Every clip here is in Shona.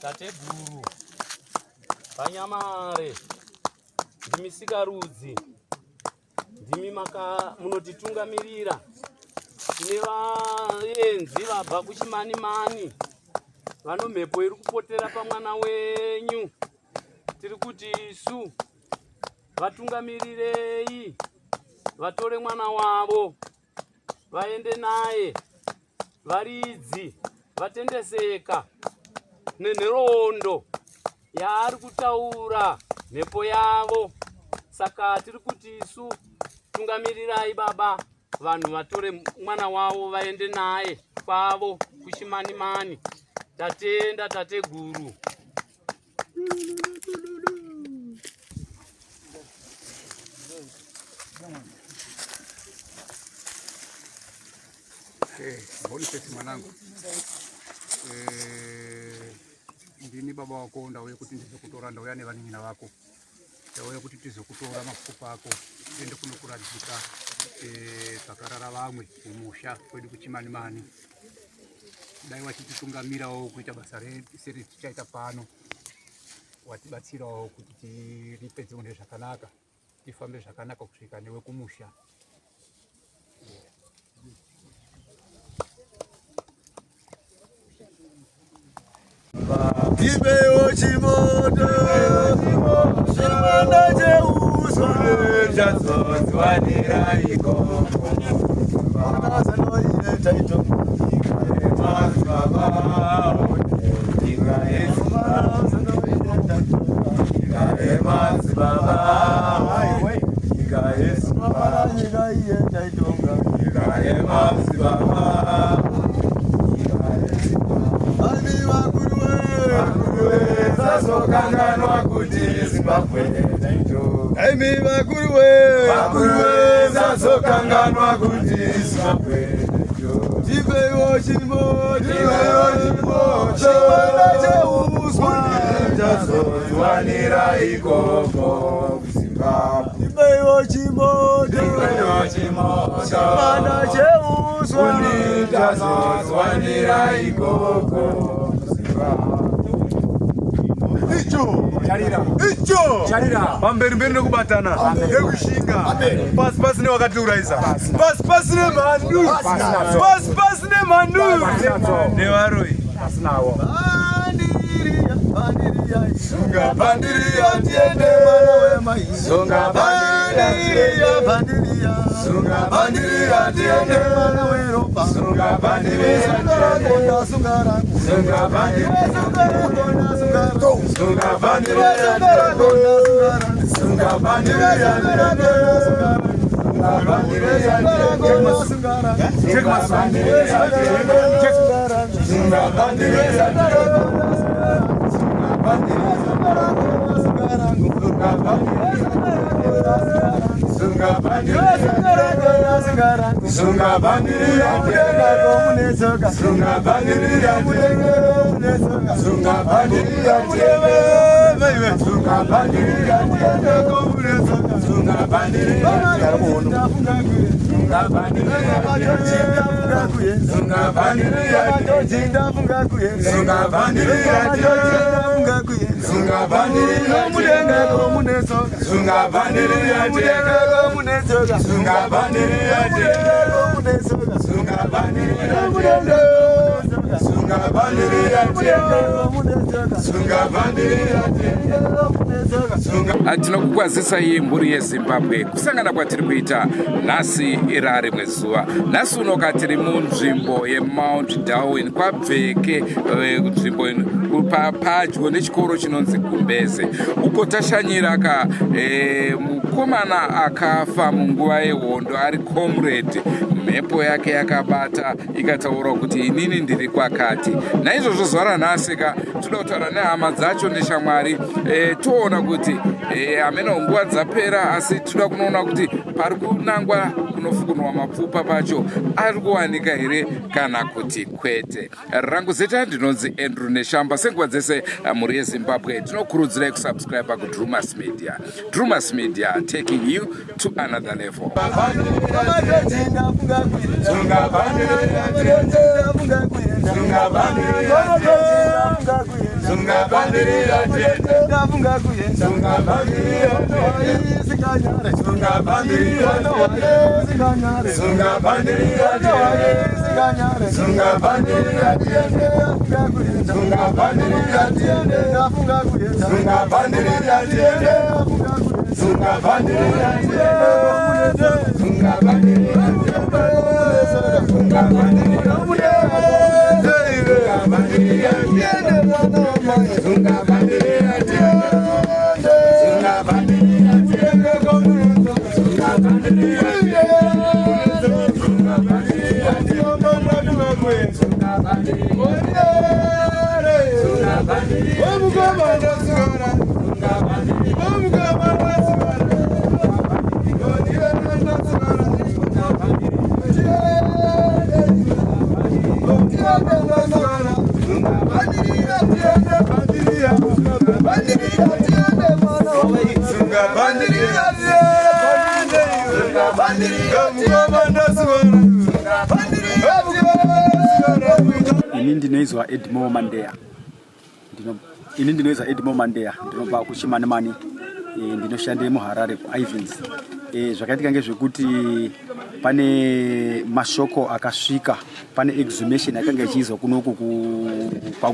Tateguru Panyamare ndimi sikarudzi ndimi maka munotitungamirira tine vaenzi vabva kuchimanimani vano mhepo iri kupotera pamwana wenyu tiri kuti isu vatungamirirei vatore mwana wavo vaende naye varidzi vatendeseka nenhoroondo yaari kutaura mhepo yavo saka tiri kuti isu tungamirirai baba vanhu vatore mwana wavo vaende naye kwavo kuchimanimani tatenda tateguru Eh, Boniface mwanangu. Eh, ndini baba wako ndauya kuti ndizokutora ndauya nevanin'ina vako ndauya kuti tizokutora mapfupa ako tiende kunokuradzika eh, pakarara vamwe kumusha kwedu kuchimanimani dai wachititungamirawo kuita basa seri tichaita pano watibatsirawo kuti tiripedze une zvakanaka tifambe zvakanaka kusvika newe kumusha Tipewo chimoto chimanda cheuswa chazodziwanira ikoko Sazokanganwa kuti Zimbabwe Imi vakuru we vakuru we sazokanganwa kuti Zimbabwe Tipeiwo chimbo Tipeiwo chimbo Chimanda cheuswa Chazodziwanira ikoko kuZimbabwe Tipeiwo chimbo Tipeiwo chimbo Chimanda cheuswa Chazodziwanira ikoko kuZimbabwe Icho Charira Icho Charira Pamberi mberi nekubatana nekushinga pasi pasi newakatiurayisa pasi pasi nemhandu pasi pasi nemhandu nevaroyi Sunga bandiria tiende Sunga bandiria bandiria Sunga bandiria tiende Sunga bandiria tiende Sunga bandiria Sunga bandiria Sunga bandiria Sunga bandiria Tinokukwazisai mhuri yeZimbabwe kusangana kwatiri kuita nhasi ira rimwe zuva. Nhasi unoka tiri munzvimbo yeMount Darwin kwaBveke, eh, nzvimbo padyo nechikoro chinonzi Gumbeze uko tashanyira ka e, mukomana akafa munguva yehondo ari comrade. mhepo yake yakabata ikataura kuti inini ndiri kwakati. Naizvozvo zuva ranhasi ka toda kutaura nehama dzacho neshamwari e, toona kuti e, hameno nguva dzapera asi toda kunoona kuti pari kunangwa kunofukunurwa mapfupa pacho ari kuwanika here kana kuti kwete. Rangu zita ndinonzi Andrew Neshamba. Senguva dzese mhuri yeZimbabwe tinokurudzirai kusubscribe kuDrumas Media. Drumas Media, taking you to another level. Ini ndinoizwa Edmore Mandeya. Ini ndinoizwa Edmore Mandeya, ndinobva kuChimanimani, ndinoshande muHarare kuIvens. Zvakaitika ngezvekuti pane mashoko akasvika, pane exhumation yakanga ichiizwa kunoku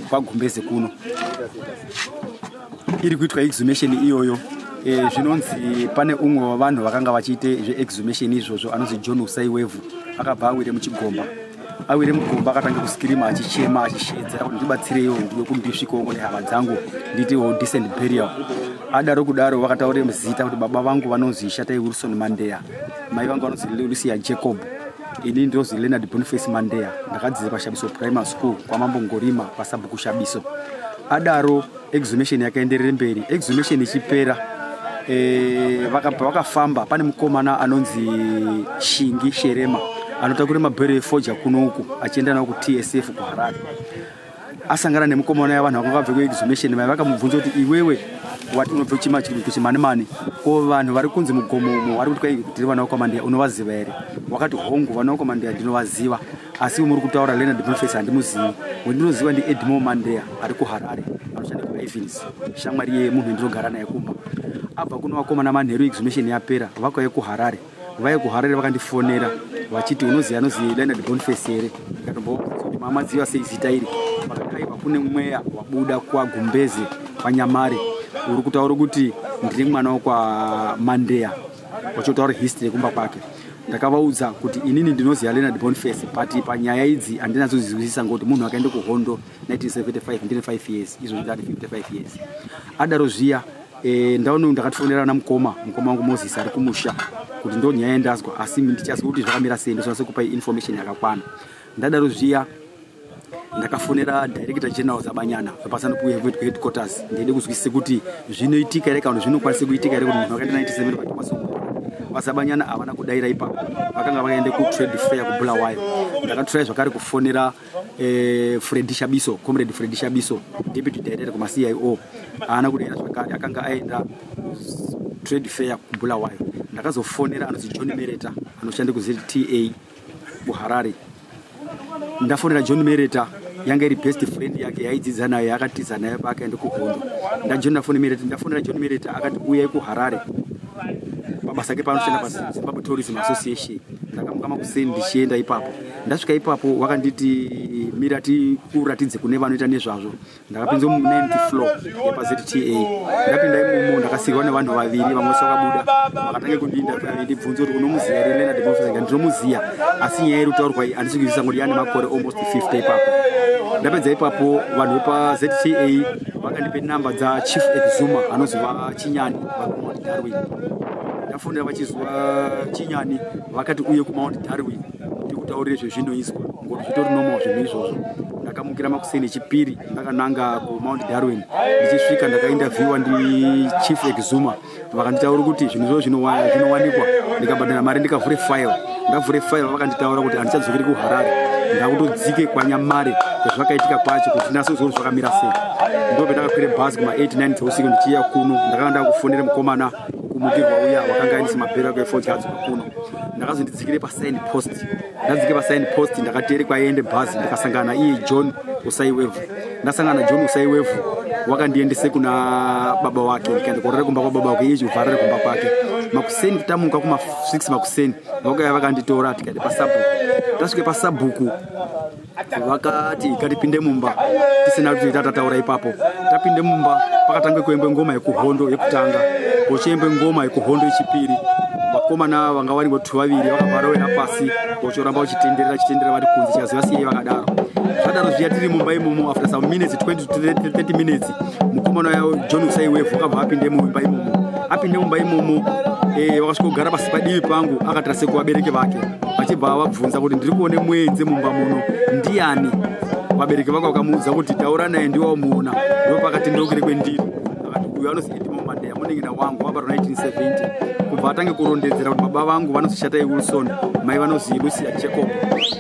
kwaGumbeze kuno iri kuitwa exhumation iyoyo. Zvinonzi pane umwe wavanhu vakanga vachiite zveexhumation izvozvo anonzi John Usaiwevu akabva awire muchigomba. Awire mugomba akatanga kuskirima achichema achishedzera kuti ndibatsireiwo ndiwe kundisvikawo kune hama dzangu ndiitewo decent burial. Adaro kudaro vakataure muzita kuti baba vangu vanonzi Shatai Wilson Mandeya, mai vangu vanonzi Lucia Jacob, ini ndinonzi Leonard Boniface Mandeya, ndakadzidza paShabiso Primary School kwaMambo Ngorima pasabhuku Shabiso. Adaro exhumation yakaenderere mberi. Exhumation ichipera vakabva vakafamba, pane mukomana anonzi Shingi Sherema anotakura mabhero efoja kuno uku achienda nawo kuTSF kuHarare. Asangana nemukomana yavanhu vakanga vabve kuexhumation vaya, vakamubvunza kuti iwewe wati unobve kuChimanimani, ko vanhu vari kunzi mugomo umo vari kuti kwai tiri vana vekwaMandeya unovaziva here? Wakati hongu, vana vekwaMandeya ndinovaziva, asi muri kutaura Leonard Boniface handimuzivi, wendinoziva ndi Edmore Mandeya ari kuHarare anoshanda kuIvins, shamwari yemunhu ndinogara naye kumba. Abva kuno vakomana manheru exhumation yapera vakauya kuHarare. Vaya kuHarare vakandifonera vachiti unoziva anozi Leonard Boniface here? Ndikatombovaudza kuti mamaziva sei zita iri? Vakati aiwa, kune mweya wabuda kwaGumbeze kwaNyamare uri kutaura kuti ndiri mwana wekwaMandeya, wachotaura history yekumba kwake. Ndakavaudza kuti inini ndinoziva Leonard Boniface, but panyaya idzi handinatsozizwisisa ngokuti munhu akaenda kuhondo 1975 ndine 5 years, izvozvi ndati 55 years. Adaro zviya ndaona ndakatifonera namukoma, mukoma wangu Moses ari kumusha, kuti ndo nyaya yandazwa, asi ndichazwa kuti zvakamira sei ndosonase kupai information yakakwana. Ndadaro zviya ndakafonera Director General Zabanyana vepasano headquarters, ndide kuzwisise kuti zvinoitika here kana zvinokwanisa kuitika here kuti munhu akaenda 97 vakakwanisa kupona. VaZabanyana havana kudaira ipapo, vakanga vakaenda kutrade fair kuBulawayo. Ndakatry zvakare kufonera Freddy Shabiso, Comrade Freddy Shabiso, deputy director kumaCIO, haana kudaira zvakare, akanga aenda trade fair kuBulawayo. Ndakazofonera anonzi John Mereta anoshanda kuZTA kuHarare. Ndafonera John Mereta, yanga iri best friend yake yaidzidza nayo, yakatiza nayo paakaenda kuhondo. Ndafonera John Mereta akati uyai kuHarare pabasa ke panoshanda paZimbabwe Tourism Association. Ndakamuka makuseni ndichienda ipapo. Ndasvika ipapo wakanditi mira tikuratidze kune vanoita nezvazvo. Ndakapinzwa mu9th floor yepaZTA. Ndapinda imomo ndakasirwa nevanhu vaviri, vamwe vese vakabuda vakatanga kundinda ndibvunza kuti unomuziva here Leonard Boniface? Ndinomuziva, asi nyaya iri kutaurwa iyi handisi kuizwisisa ngokuti yaane makore almost 50 ipapo. Ndapedza ipapo vanhu vepaZTA vakandipe namba dzaChief Exuma anonzi VaChinyani vari kuMount Darwin. Ndafonera vachizuva Chinyani vakati uye kuMount Darwin. ndikutaurire zvezvinoiswa ngokuti zvitori normal zvinhu izvozvo. Ndakamukira makuseni echipiri ndakananga kuMount Darwin. Ndichisvika ndakainterviewa ndiChief Exuma, vakanditaura kuti zvinhu izvozvo zvinowanikwa. Ndikabhadhara mari, ndikavhure file. Ndavhure file, vakanditaura kuti handichadzokeri kuHarare, ndakutodzike kwaNyamare kwezvakaitika kwacho kuti ndinatsoziva kuti zvakamira sei. Ndo pendakakwire bhazi kuma 8 9 dzeusiku ndichiya kuno. Ndakanga ndakufonera mukomana kumukirwa uya wakanga aendesa mabhero ake efodya adzoka kuno. Ndakazondidzikire pasign post. Ndadzike pasign post, ndakateere kwaiende bhazi, ndikasangana iye John Usaiwevu. Ndasangana John Usaiwevu, wakandiendese kuna baba wake, ndikaenda kurara kumba kwababa wake, iye chikuvharira kumba kwake. Makuseni tamuka kuma 6 makuseni, vakauya vakanditora, tikaenda pasabhuku. Tasvike pasabhuku, vakati ngatipinde mumba tisina kuti tatataura ipapo. Tapinde mumba, pakatangwe kuembwe ngoma yekuhondo yekutanga, pochiembwe ngoma yekuhondo yechipiri. Vakomana vanga vari votu vaviri vakabva rovera pasi, vochoramba vachitenderera chitenderera vari kunze, chikaziva siyei vakadaro. Zvadaro zviya, tiri mumba imomo, after some minutes, 20 to 30 minutes, mukomana uya John Usaiwevu wakabva apinde mumba imomo. Apinde mumba imomo, vakasvika kugara pasi padivi pangu, akatira sekuvabereki vake, vachibva vabvunza kuti ndiri kuone mwenze mumba muno, ndiani? Vabereki vako vakamuudza kuti taura naye, ndiwamuona. Ndo pakatendeukire kwendiri, akati uyu anozi Edmo Mandeya, munin'ina wangu, wabarwa 1970. Kubva atange kurondedzera kuti baba vangu vanozi Shatai Wilson, mai vanozi Lucia Jacob.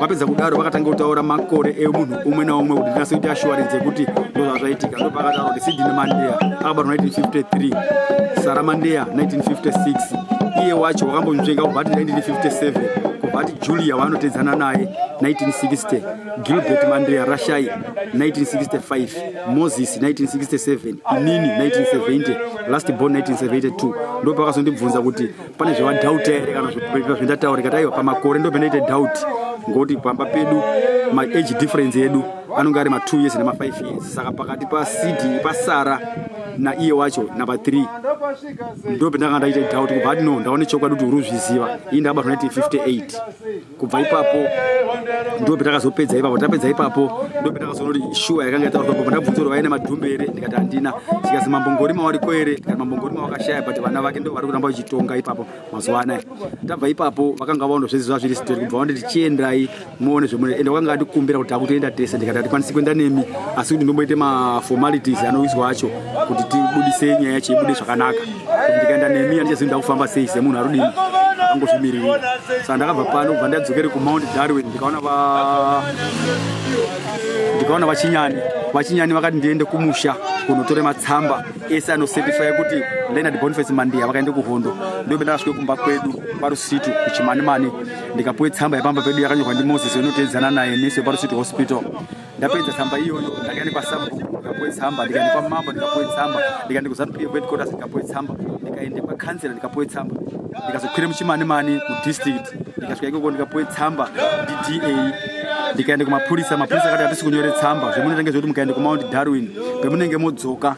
Vapedza kudaro, vakatanga kutaura makore emunhu umwe naumwe kuti ndinase kuita assurance yekuti ndo zvazvaitika. Ndo pakataura kuti Sidney Mandeya akabarwa 1953, Sara Mandeya 1956, iye wacho wakambonzvenga kubva ati 1957, kubva ati Julia waanotedzana naye 1960, Gilbert Mandeya Rashai 1965, Moses 1967, inini 1970, last born 1972. Ndo pakazondibvunza kuti pane zvawadhauta here kana zvendataura. Ikati aiwa, pamakore ndo pendaite doubt, ngokuti pamba pedu maage difference yedu anonge ari ma2 years nema5 years, saka pakati paCD pasara naiye wacho number 3 ndo pendanga ndaita doubt. Kubva ati no, ndaone chokwadi kuti uri kuzviziva. Ii ndakabatwa 1958. Kubva ipapo ndo petakazopedza ipapo. Tapedza ipapo, ndo petakazoona kuti shuwa yakanga yataurwa ipapo. Ndabvunza kuti vaine madhumbe here, ndikati handina. Chikazi Mambo Ngorima wariko here, ndikati Mambo Ngorima wakashaya, but vana vake ndo vari kuramba vachitonga ipapo mazuva anaya. Tabva ipapo, vakanga vaona zvese zvava zviri straight. Kubva vanditi chiendai muone zvemune. Ende vakanga vandikumbira kuti takutoenda tese, ndikati hatikwanisi kuenda nemi, asi kuti ndomboite maformalities anoiswa acho kuti tibudise nyaya yacho ibude zvakanaka. Kuti ndikaenda nemi handichazivi ndakufamba sei semunhu arudini akangozvimiririra. Saka ndakabva pano, kubva ndadzokere kuMount Darwin, ndikaona vaChinyani. VaChinyani vakati ndiende kumusha kunotore matsamba ese anocertify kuti Leonard Boniface Mandeya vakaende kuhondo. Ndobe ndakasvike kumba kwedu paRusitu kuChimanimani, ndikapuwe tsamba yepamba pedu yakanyorwa ndiMoses inoteedzana naye nesi wepaRusitu Hospital. Ndapedza tsamba iyoyo, ndakaenda kwasabhuku, ndikapuwe tsamba, ndikaenda kwamambo, ndikapuwe tsamba, ndikaenda kuZANU PF headquarters, ndikapuwe tsamba, ndikaenda kwakansela, ndikapuwe tsamba, ndikazokwira muChimanimani mudistrict, ndikasvika ikoko, ndikapuwe tsamba ndiDA, ndikaenda kumapurisa. Mapurisa akati hatisi kunyore tsamba, zvemunoita ngezvekuti mukaenda kuMount Darwin, pemunenge modzoka,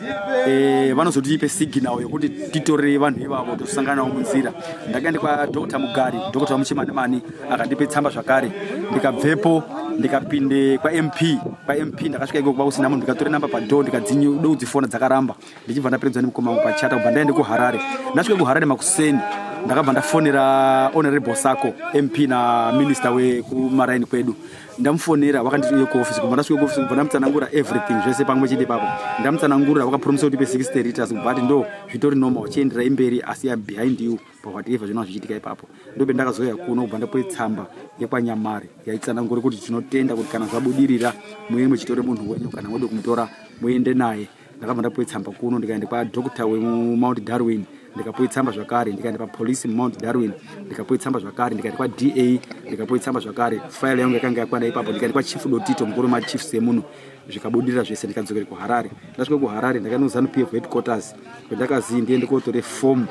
vanozotiipe signal yokuti titorere vanhu ivavo tosangana navo munzira. Ndakaenda kwaDr Mugari, Dr wamuChimanimani, akandipe tsamba zvakare. Ndikabvepo, ndikapinde kwaMP. KwaMP ndakasvika ikoko kwakusina munhu, ndikatore namba padoor, ndikadzifona dzakaramba, ndichibva ndapedzwa nemukoma wangu pachata. Kubva ndaende kuHarare. Ndasvika kuHarare makuseni, ndakabva ndafonera Honorable Sako MP naminister wekumaraini kwedu. Ndamufonera, vakanditi uye kuofisi. Kubva ndasvika kuofisi, kubva ndamutsanangura everything zvese pamwe chete ipapo. Ndamutsanangurira, vakapromisa kuti pe 60 liters. Kubva ati ndo zvitori normal, chienderai mberi, asi ya behind you pawhatever zvinova zvichiitika ipapo. Ndobe ndakazouya kuno, kubva ndapuwe tsamba yekwaNyamare yaitsanangura kuti tinotenda kuti kana zvabudirira muye muchitore munhu wenyu, kana mode kumutora muende naye. Ndakabva ndapuwe tsamba kuno, ndikaenda kwadoctor wemuMount Darwin, ndikapuwe tsamba zvakare, ndikaenda papolisi muMount Darwin, ndikapuwe tsamba zvakare, ndikaenda kwaDA, ndikapuwe tsamba zvakare. Faili yangu yakanga yakwana ipapo. Ndikaenda kwaChief Dotito, mukuru wemachiefs emuno, zvikabudirira zvese, ndikadzokera kuHarare. Ndasvika kuHarare, ndakaenda kuZANU PF headquarters, kwendakazi ndiende kotore fomu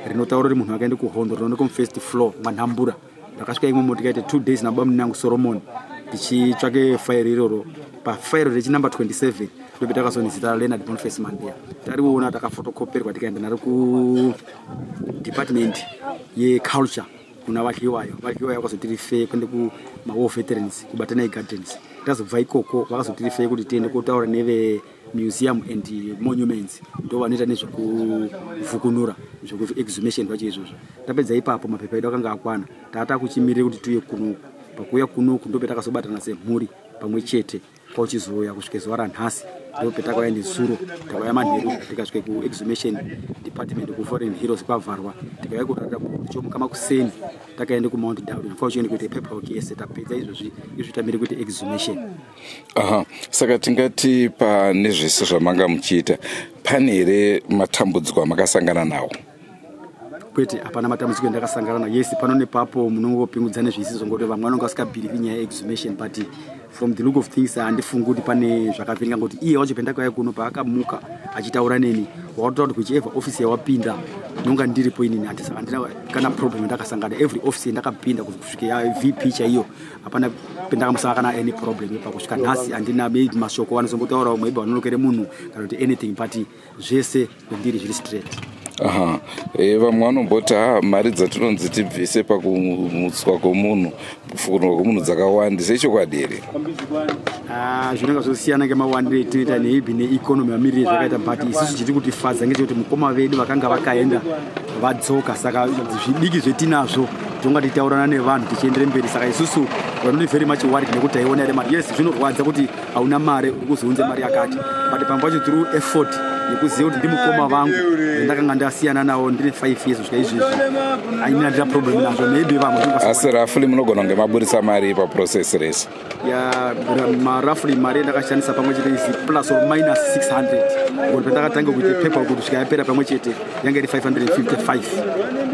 rinotaura kuti munhu akaende kuhondo, rinoonekwa mufirst floor mwaNhambura. Ndakasvika imomo, tikaita 2 days nababa munangu Solomon tichitsvake fairi iroro. Pafairi rechinumber 27 ndope takazoni zita raLeonard Boniface Mandeya. Tariona, takafotokoperwa, tikaenda naro kudepartment yeculture kuna VaDliwayo. VaDliwayo vakazotirefer kuende kumawar veterans kuBatanai Gardens. Tazobva ikoko, vakazotirefer kuti tiende kotaura neve museum and monuments, ndo vanoita nezvekuvhukunura, zvekuexhumation zvacho izvozvo. Tapedza ipapo, mapepa edu akanga akwana, tata kuchimirire kuti tiuye kunoku. Pakuuya kunoku ndopetakazobatana semhuri pamwe chete kwauchizouya kusvika zuva ranhasi. Ndopetakauya nezuro, takauya manheru tikasvika kuexhumation department kuForeign Heroes kwavharwa, tikauya kurara tichomuka makuseni takaenda kuMount Darwin kwauchienda kuita paperwork yese. Tapedza izvozvi izvi, tamire kuita exhumation. Aha, saka tingati pane zvese zvamanga muchiita, pane here matambudziko amakasangana nawo? Kwete, hapana matambudziko endakasangana nawo. Yes, pano nepapo munongopingudza nezvisi zvongoti vamwe vanonga vasingabhiriki nyaya yeexhumation, but from the look of things handifungi kuti pane zvakavhiringa, ngokuti iye wacho pendakauya kuno paakamuka achitaura neni wakatotaura kuti whichever office yawapinda nonga ndiripo inini. Handina kana problem yandakasangana. Every office yandakapinda kusvika yaVP chaiyo, hapana pendakambosangana kana any problem ipa kusvika nhasi. Handina. Maybe mashoko vanozombotaurawo, maybe vanonokere munhu kana kuti anything, but zvese kwendiri zviri straight. Aha, vamwe vanomboti ha, mari dzatinonzi tibvise pakumutswa kwomunhu, kufukunurwa kwomunhu, dzakawandisa. Ichokwadi here? Ah, zvinenge zvosiyana ngemawandiro etinoita neibhi neeconomy mamiriro ezvakaita, but isusu chiri kutifadza ngechekuti mukoma vedu vakanga vakaenda vadzoka, saka zvidiki zvetinazvo tonga tichitaurana nevanhu tichiendere mberi. Saka isusu we are not very much worried nekuti taiona ere mari. Yes, zvinorwadza kuti hauna mari, uri kuzounze mari yakati, but pamwe pacho through effort yekuziva kuti ndimukoma vangu ndakanga ndasiyana navo ndine 5 years kusvika izvezvi, aina ndina problem nazvo. Maybe vamwe Asi roughly munogona kunge maburisa mari paprocess rese? Ya, maroughly mari yandakashandisa pamwe chete is plus or minus 600, ngoti pandakatanga kuita paper kuti kusvika yapera pamwe chete yanga iri 555,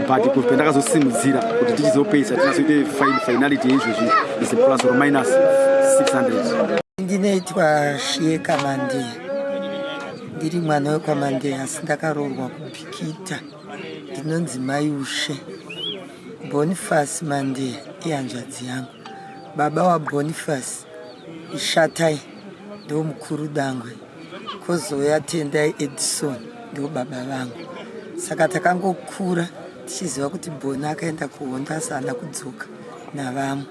but kuti pandakazosimudzira kuti tichizopesa tinazoite finality yeizvozvi is plus or minus 600. Ndinoitwa Shieka Mandeya, ndiri mwana wekwaMandeya, asi ndakaroorwa kuBhikita. Ndinonzi Mai Ushe. Boniface Mandeya ihanzvadzi yangu. Baba waBoniface iShatai, ndo mukuru dangwe, kozouya Tendai Edison, ndo baba vangu. Saka takangokura tichiziva kuti Bona akaenda kuhondo asi haana kudzoka navamwe.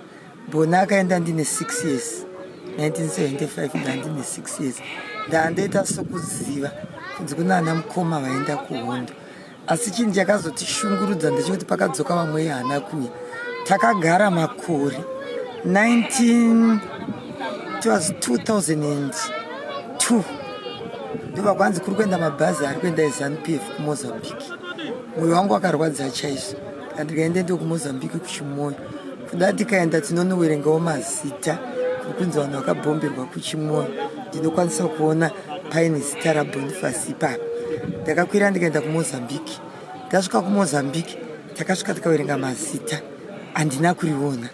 Bona akaenda ndine 6 years, 1975, ndandine 6 years. Ndandoita sokuziva kunzi kuna ana mukoma vaenda kuhondo, asi chinhu chakazotishungurudza ndechekuti pakadzoka vamwe haana kuya. Takagara makore 19, it was 2002, ndobva kwanzi kuri kuenda mabhazi ari kuenda eZANU PF kuMozambique. Mwoyo wangu wakarwadza chaizvo. Ndikaende ndo kuMozambique kuChimoyo, kuda tikaenda tinonowerengawo mazita kuri kunzi vanhu vakabhomberwa kuChimoyo, ndinokwanisa kuona paine zita raBoniface ipapo. Ndakakwira ndikaenda kuMozambique. Ndasvika kuMozambique, takasvika tikaverenga mazita, handina kuriona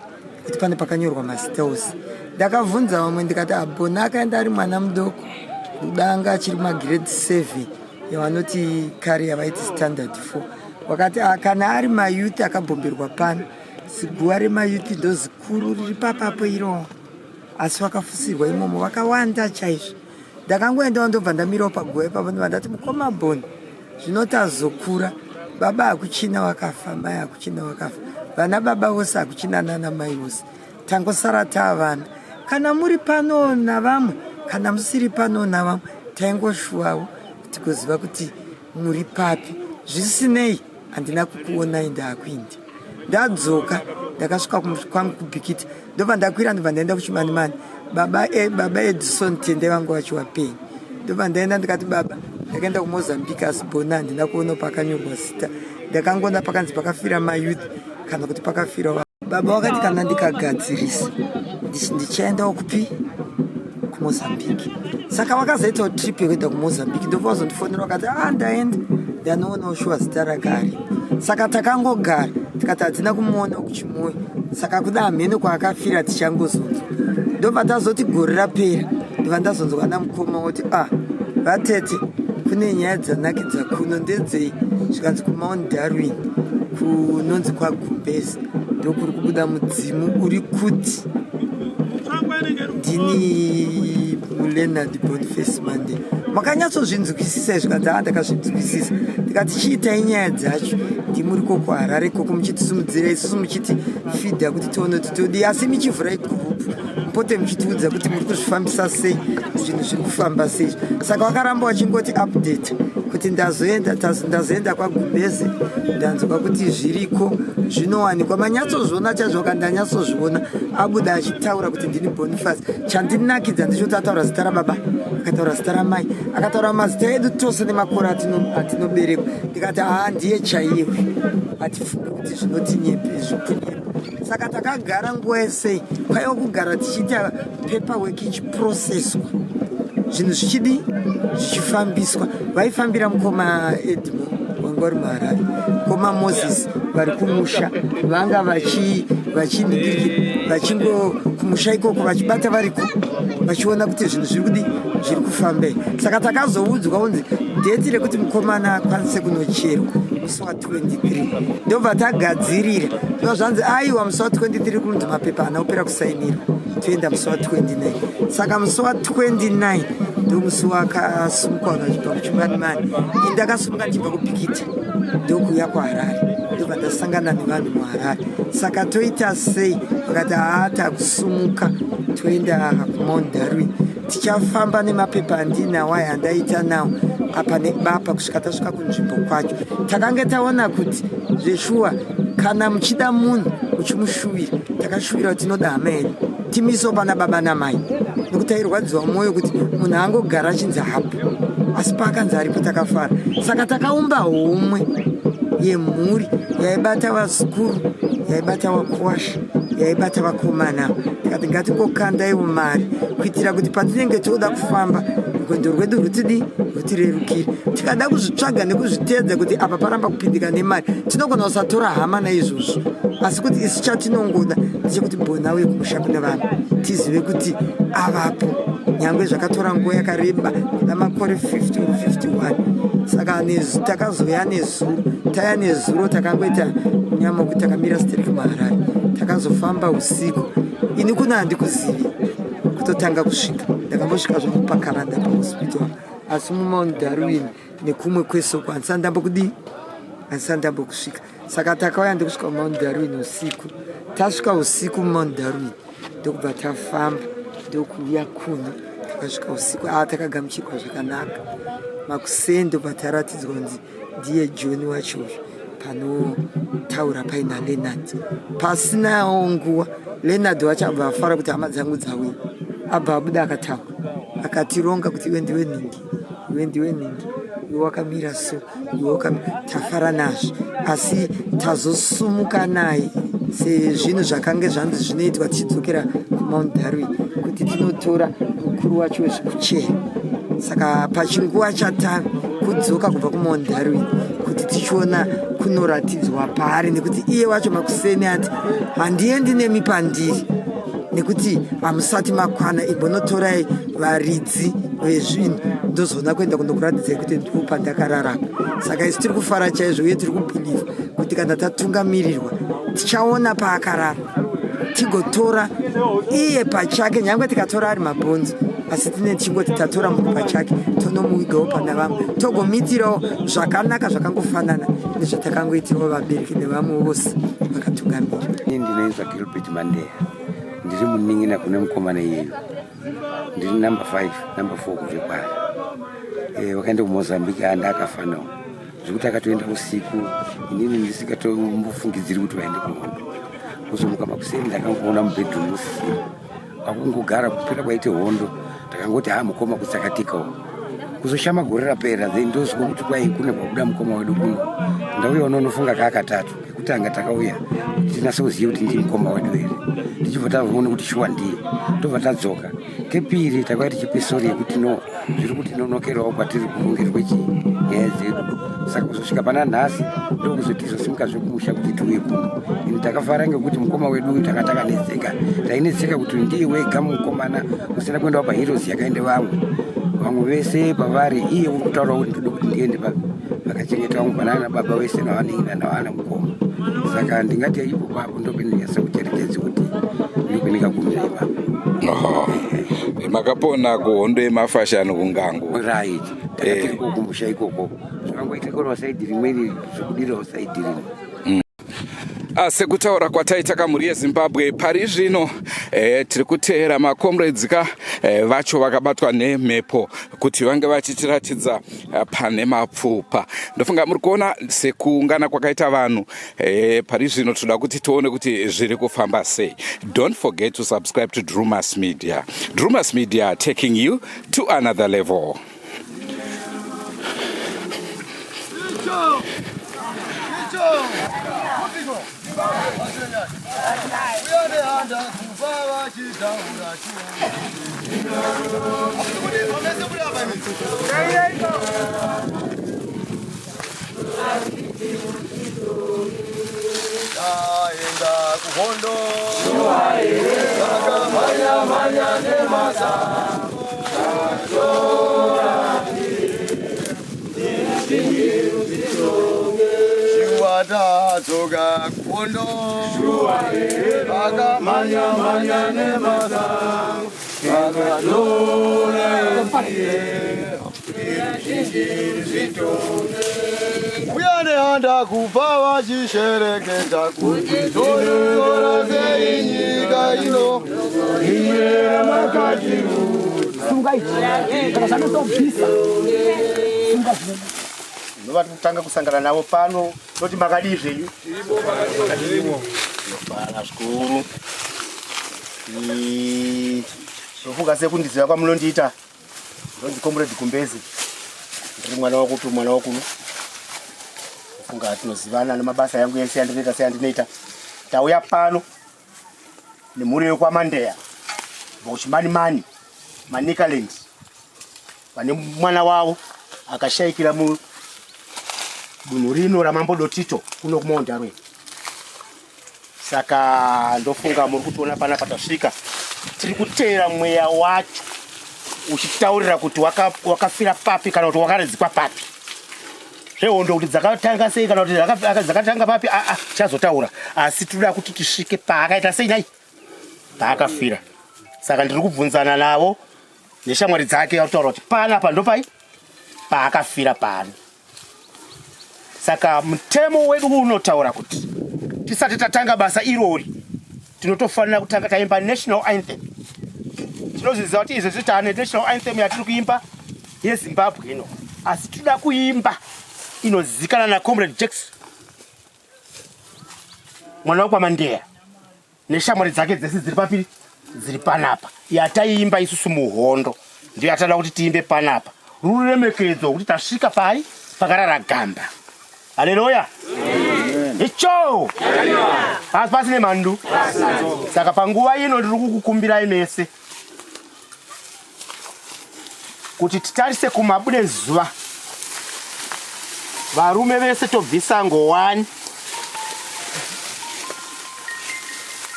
kuti pane pakanyorwa mazita ose. Ndakabvunza vamwe ndikati abona akaenda ari mwana mudoko, kudanga achiri magrade 7 yavanoti kare yavaiti standard 4. Wakati, "Ah, kana ari mayouth akabhomberwa pano, ziguva remayouth ndo zikuru riri papapo iro, asi vakafusirwa imomo vakawanda chaizvo." Ndakangoendawo, ndobva ndamirawo paguva ipapo, ndobva ndati, "Mukoma Boni, zvino tazokura, baba hakuchina wakafa, mai hakuchina wakafa, vana baba vose hakuchina, nana mai vose, tangosara taavana. Kana muri pano navamwe, kana musiri pano navamwe, taingoshuwawo tikuziva kuti muri papi. Zvisinei, handina kukuonai, ndaakuindi." Ndadzoka, ndakasvika kwangu kuBhikita, ndobva ndakwira, ndobva ndaenda kuChimanimani. Baba Edison Tende vangu vachiwapenyu. Ndobva ndaenda ndikati, "Baba, ndakaenda kuMozambique, asi Bona handina kuona pakanyorwa zita. Ndakangoona pakanzi pakafira mayouth kana kuti pakafira." Baba wakati, "Kana ndikagadzirisa ndichaendawo kupi? KuMozambique." Saka vakazoitawo trip yekuenda kuMozambique, ndobva vazondifonera vakati, "A, ndaenda, ndanoonawo shuwa zita rake aripo." Saka takangogara tikati hatina kumuona kuChimoyo, saka kuda hamene kwaakafira, tichangozonzwa. Ndobva tazoti gore rapera, ndobva ndazonzwa namukoma woti, "A, vatete, kune nyaya dzanakidza kuno." "Ndedzei?" Zvikanzi kuMount Darwin kunonzi kwaGumbezi ndokuri kubuda mudzimu uri kuti ndini Leonard Boniface Mande. "Makanyatsozvinzwisisa?" Zvikanzi, "A, ndakazvinzwisisa." Ndikati, "Chiitai nyaya dzacho, ndimuri koko Harare koko, muchitisimudzira isusu, muchiti fidha kuti tione kuti todii, asi michivhurai group, mupote muchitiudza kuti muri kuzvifambisa sei, zvinhu zviri kufamba sei." Saka vakaramba vachingoti update. Kuti ndazoenda ndazoenda kwaGubeze, ndanzwa kuti zviriko zvinowanikwa. Manyatsozviona chaizvo, ka ndanyatsozviona abuda achitaura kuti ndini Boniface. Chandinakidza ndechekuti ataura zita rababa, akataura zita ramai, akataura mazita edu tose nemakore atinoberekwa. Ndikati haa, ndiye chaiye, hatifungi kuti zvinotinyepe zvikunyepa. Saka takagara nguva yesei kwaiva kugara tichiita paperwork ichiprocesswa, zvinhu zvichidi zvichifambiswa. Vaifambira mukoma Edmo vanga vari muHarare, mukoma Moses vari kumusha, vanga vachinhikiriki vachingo kumusha ikoko vachibata variko, vachiona kuti zvinhu zviri kudi zviri kufambei. Saka takazoudzwa kunzi date rekuti mukomana akwanise kunocherwa musi wa23, ndobva tagadzirira. Ndobva zvanzi aiwa, musi wa23 kunzi mapepa haana kupera kusainirwa, toenda musi wa29. Saka musi wa29 ndo musi wakasumuka vanhu vachibva kuChimanimani. Ini ndakasumuka ndichibva kuBhikita ndokuuya kuHarare, ndobva ndasangana nevanhu muHarare. Saka toita sei? Vakati haa, takusumuka toenda kuMount Darwin, tichafamba nemapepa andinawo aya andaita nawo apa nebapa kusvika tasvika kunzvimbo kwacho. Takange taona kuti zveshuwa kana muchida munhu uchimushuvira, takashuvira kuti tinoda hama yedu, timiso pana baba namai, nekuti tairwadziwa mwoyo kuti munhu angogara achinzi hapo, asi paakanzi aripo takafara. Saka takaumba homwe yemhuri yaibata vazukuru, yaibata vakuwasha, yaibata vakomana. Tikati ngatingokandaiwo mari kuitira kuti patinenge toda kufamba rwendo rwedu rutidi rutirerukire. Tikada kuzvitsvaga nekuzviteedza kuti apa paramba kupindika nemari, tinogona kusatora hama naizvozvo, asi kuti isu chatinongoda ndechekuti Bona uye kumusha kune vanhu tizive kuti avapo, nyangwe zvakatora nguva yakareba kuda makore 50 or 51. Saka takazoya nezuro, taya nezuro takangoita nyama kuti takamira stereki muHarare. Takazofamba usiku. Ini kuna handikuzivi kutotanga kusvika, ndakambosvika zvangu paKaranda pahospital, asi muMount Darwin nekumwe kwese uko handisati ndambokudii, handisati ndambokusvika. Saka takauya ndokusvika muMount Darwin usiku. Tasvika usiku muMount Darwin ndokubva tafamba ndokuuya kuno. Takasvika usiku, a takagamuchirwa zvakanaka. Makuseni ndobva taratidzwa kunzi ndiye John wacho uyu panotaura paina Leonard. Pasinawo nguva Leonard wacho abva afara kuti hama dzangu dzauya, abva abuda akataura akatironga kuti iwe ndiwe nhingi, iwe ndiwe nhingi, iwe wakamira so, iwe wakamira. Tafara nazvo, asi tazosumuka naye sezvinhu zvakange zvanzi zvinoitwa tichidzokera kuMount Darwin kuti tinotora mukuru wacho wezvekuchera. Saka pachinguva chatave kudzoka kubva kuMount Darwin kuti tichiona kunoratidzwa paari, nekuti iye wacho makuseni ati handiendi nemi pandiri nekuti hamusati makwana, imbonotorai varidzi vezvinhu, ndozoona kuenda kundokuratidzai kuti ndipo pandakararama. Saka isu tiri kufara chaizvo uye tiri kubhilivha kuti kana tatungamirirwa tichaona paakarara, tigotora iye pachake, nyange tikatora ari mabhonzo, asi tine tichingoti tatora munhu pachake, tonomuvigawo pana vamwe, togomuitirawo zvakanaka zvakangofanana nezvatakangoitirawo vabereki nevamwe vose vakatungamira. Ini ndinoitwa Gilbert Mandeya, ndiri munin'ina kune mukomana iyeyu, ndiri number 5, number 4 kubve kwaari. Wakaenda kuMozambique anda akafanawo zvekuti akatoenda usiku, inini ndisingatombofungidziri kuti vaende kuhondo. Kuzomuka makuseni ndakangoona mubedroom musisina, kwakungogara kupera kwaite hondo. Takangoti ha, mukoma kutsakatikawo. Kuzoshama gore rapera, then ndozwa kuti kwai kune kwabuda mukoma wedu kuno. Ndauya unonofunga kaakatatu kekutanga takauya kuti tinase kuziva kuti ndiye mukoma wedu here, tichibva taona kuti shuwa ndiye, tobva tadzoka kepiri. Takauya tichipe sorry yekuti no, zviri kuti nonokerawo kwatiri kurongerwe chii nyaya dzedu. Saka kuzosvika pana nhasi ndokuzotizosimuka zvekumusha kuti tiuye kuno. Ini takafara ngekuti mukoma wedu uyu taka takanetseka, tainetseka kuti ndiye wega mukomana usina kuendawo paHeroes yakaende vamwe, vamwe vese pavari. Iye uri kutaura kuti ndode kuti ndiende pakachengeta vamwe panana baba vese navanina navana mukoma. Saka ndingati ipo papo ndopendinyaso kucherechedzi kuti ndopendingagumira ipapo. Oh. Makapona kuhondo yemafashano kungangu? Right, takatiri kukumusha ikoko, zvakangoitikirawo side rimweni, zvokudirawo side rimwe. Sekutaura kwataita kamhuri yeZimbabwe, pari zvino tiri kuteera macomrades ka. eh, vacho vakabatwa nemhepo kuti vange vachitiratidza eh, pane mapfupa. Ndofunga muri kuona sekuungana kwakaita vanhu eh, pari zvino tinoda kuti tione kuti zviri kufamba sei. Don't forget to subscribe to Drumas Media. Drumas Media taking you to another level. Taenda kuhondo takamhanya mhanya nemasango shuwa tadzoka kuhondo takamhanya mhanya nemasango takatora Mbuya nehanda kubva vachishereketa kuti totora sei nyika ino Sunga ichi kana zvanotobvisa sunga zvino Ndova kutanga kusangana navo pano toti makadii zvenyu? Tinofara zvikuru. Ndofunga sekundiziva kwamunondiita ndonzi Comrade Gumbezi, ndiri mwana wakupi mwana wakuno. Ndofunga tinozivana nemabasa yangu yese yandinoita seyandinoita. Tauya pano nemhuri yekwaMandeya vokuchimanimani Manicaland vane mwana wavo akashaikira mudunhu rino raMambo Dotito kuno kuMount Darwin. Saka ndofunga muri kutiona pana patasvika, tiri kuteera mweya wacho uchitaurira kuti wakafira waka papi kana kuti wakaradzikwa papi. Zvehondo kuti dzakatanga sei kana kuti dzakatanga papi aa chazotaura, asi tinoda kuti tisvike paakaita sei nhai paakafira. Saka ndiri kubvunzana navo neshamwari dzake vakutaura kuti panapa ndopai paakafira pano. Saka mutemo wedu unotaura kuti tisati tatanga basa irori tinotofanira kutanga taimba national anthem. Tinozviziva kuti izvezvi taane national anthem yatiri kuimba yeZimbabwe ino, asi tinoda kuimba inozikana naComrade Jackson mwana wekwaMandeya neshamwari dzake dzese dziri papi dziri panapa yataiimba isusu muhondo ndiyo yatada kuti tiimbe panapa ruremekedzo kuti tasvika pai pakarara gamba haleluya icho pasi pasi nemhandu saka panguva ino ndiri kukukumbirai mese kuti titarise kumabude zuva varume vese tobvisa ngowani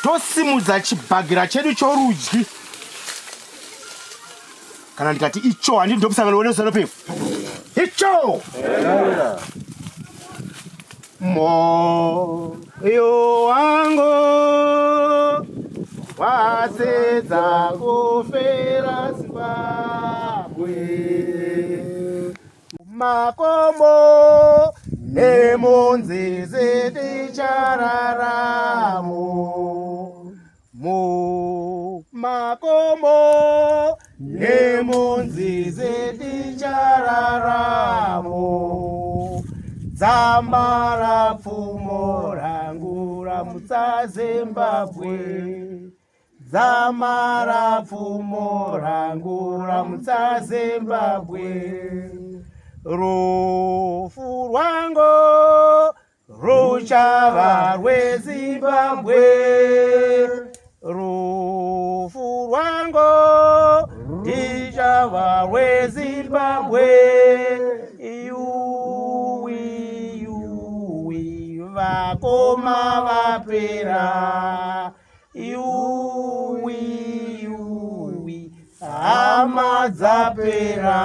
tosimudza chibhagira chedu chorudyi kana ndikati icho handii ndokusangana weneusanopefu icho Moyo wangu watsedza kufera Zimbabwe makomo nemunzizi tichararamo Mumakomo nemunzizi tichararamo dzamara pfumo rangu ramutsa Zimbabwe dzamara pfumo rangu ramutsa Zimbabwe rufu rwangu Ruchava rweZimbabwe, rufu rwangu ndichava rweZimbabwe. Yuwi yuwi vakoma vapera, yuwi yuwi hama dzapera.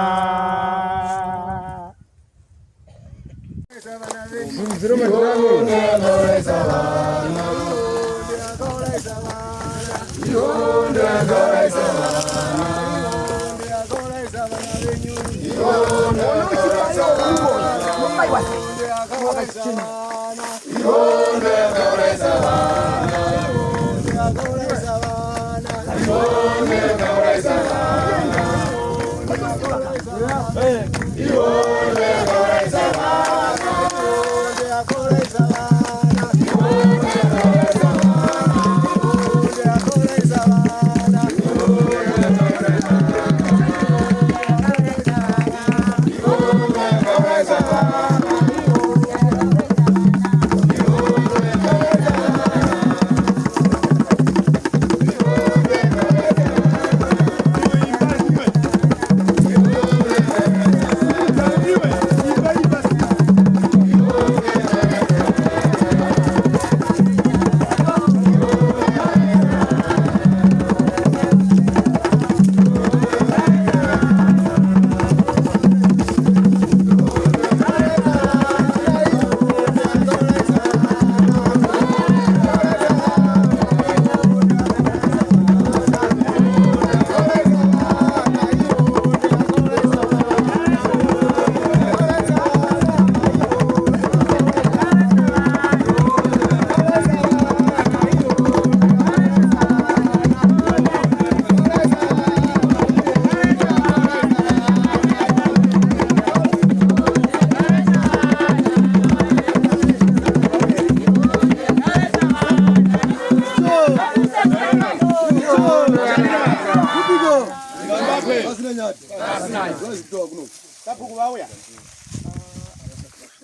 Sabhuku vauya.